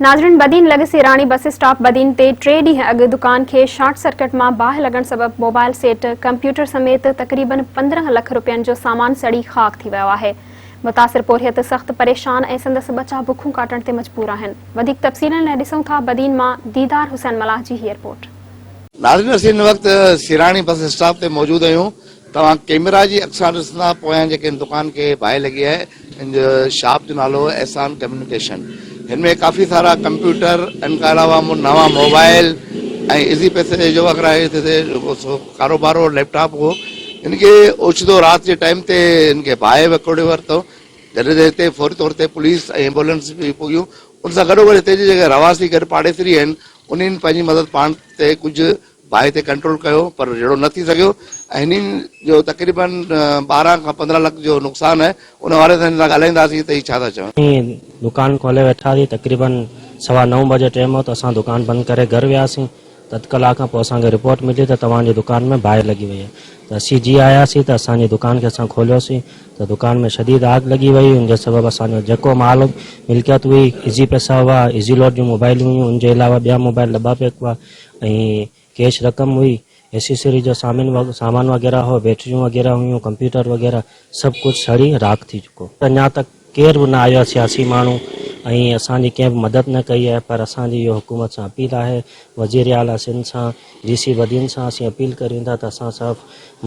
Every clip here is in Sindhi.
ناظرين بدين لڳ سيراڻي بس اسٽاپ بدين تي ٽي ڏينهن اڳ دڪان کي شارٽ سرڪٽ مان باهه لڳڻ سبب موبائل سيٽ، ڪمپيوٽر سميت تقريبن 15 لک رپين جو سامان سڙي خاڪ ٿي ويو آهي. متاثر پورهيت سخت پريشان ۽ سندس ٻچا بکون ڪاٽڻ تي مجبور آهن. وڌيڪ تفصيلن لاء ڏسون ٿا بدين مان ديدار حسين ملاح جي هي رپورٽ. ناظرين اسين هن وقت سيراڻي بس اسٽاپ تي موجود آهيون توهان ڪيمرا جي اک سان ڏسندا پويان جيڪي هن دڪان کي باهه لڳي آهي ان جو شاپ جو نالو احسان ڪميونيڪيشن هن ۾ ڪافي سارا ڪمپيوٽر ان کان علاوه نوان موبائل ۽ ايزي پئسي جو وغيره هتي ڪاروبار هو ليپ ٽاپ هو هن کي اوچتو رات جي ٽائيم تي هن کي باهه وڪوڙي ورتو جڏهن ته هتي فوري طور تي پوليس ۽ ايمبولينس به پڳيون ان سان گڏوگڏ هتي جي جيڪي رهواسي گڏ پاڙيسري آهن انهن پنهنجي مدد پاڻ تي ڪجهه باهه تي ڪنٽرول ڪيو پر جهڙو نه ٿي سگهيو ۽ هنن جو تقريبن 12 کان 15 لک جو نقصان آهي ان حوالي سان هن سان ڳالهائينداسين ته هي ڇا ٿا چون. اسين دڪان کولي ويٺاسين تقريبن سوا نو بجي ٽيم هو ته اسان دڪان بند ڪري گهر وياسين ته اڌ ڪلاڪ کان پوء اسان کي رپورٽ ملي ته توهان جي دڪان ۾ باهه لڳي وئي آهي ته اسين جي آياسين ته اسان جي دڪان کي اسان کوليوسين ته دڪان ۾ شديد آگ لڳي وئي ان جي سبب اسان جو جيڪو مال ملڪيت هئي ايزي پئسا هئا ايزي لوڊ جون موبائلون هيون ان جي علاوه ٻيا موبائل دٻا پيڪ هئا ۽ ڪيش رقم هئي، ايسيسري جو سامين سامان وغيره هو، بيٽريون وغيره هيون، ڪمپيوٽر وغيره سڀ ڪجهه سڙي راک ٿي چڪو. اڃا تڪ ڪير به نه آيو آهي سياسي ماڻهو ۽ اسان جي ڪنهن به مدد نه ڪئي آهي پر اسان جي اهو حڪومت سان اپيل آهي وزير اعليٰ سنڌ سان ڊي سي بدين سان اسين اپيل ڪريون ٿا ته اسان سان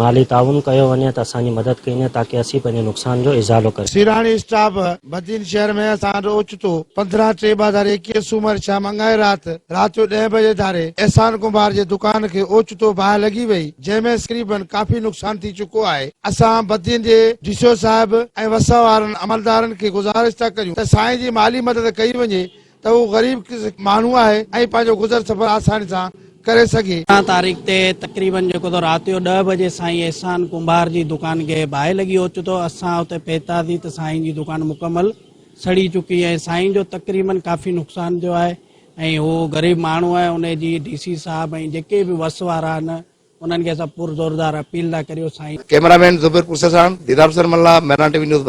مالي تعاون ڪيو وڃي ته اسان جي مدد ڪئي وڃي تاڪه اسين پنهنجي نقصان جو ازالو ڪري سيراڻي اسٽاپ بدين شهر ۾ اسان وٽ اوچتو 15 ٽي 2021 سومر شام اڱاري رات رات جو ڏهين بجي ڌاري احسان ڪنڀار جي دڪان کي اوچتو باهه لڳي وئي جنهن ۾ تقريبن ڪافي نقصان ٿي چڪو آهي اسان بدين جي ڊي سي او صاحب ۽ وس وارن عملدارن کي گذارش ٿا ڪريون ته سائين جي مالي مدد ڪئي وڃي ته هو غريب ماڻهو آهي ۽ پنهنجو گذر سفر آساني سان ڪري سگهي. 15 تاريخ تي تقريبن جيڪو ته رات جو ڏهه بجي سائين احسان ڪنڀار جي دڪان کي باهه لڳي اوچتو اسان اتي پهتاسين ته سائين جي دڪان مڪمل سڙي چڪي ۽ سائين جو تقريبن ڪافي نقصان ٿيو آهي ۽ هو غريب ماڻهو آهي ان جي ڊي سي صاحب ۽ جيڪي به وس وارا آهن انهن کي اسان پر زوردار اپيل ٿا ڪريون سائين. ڪئميرا مين زبير پرسي سان Didar Hussain Mallah, Mehran T V news Badin.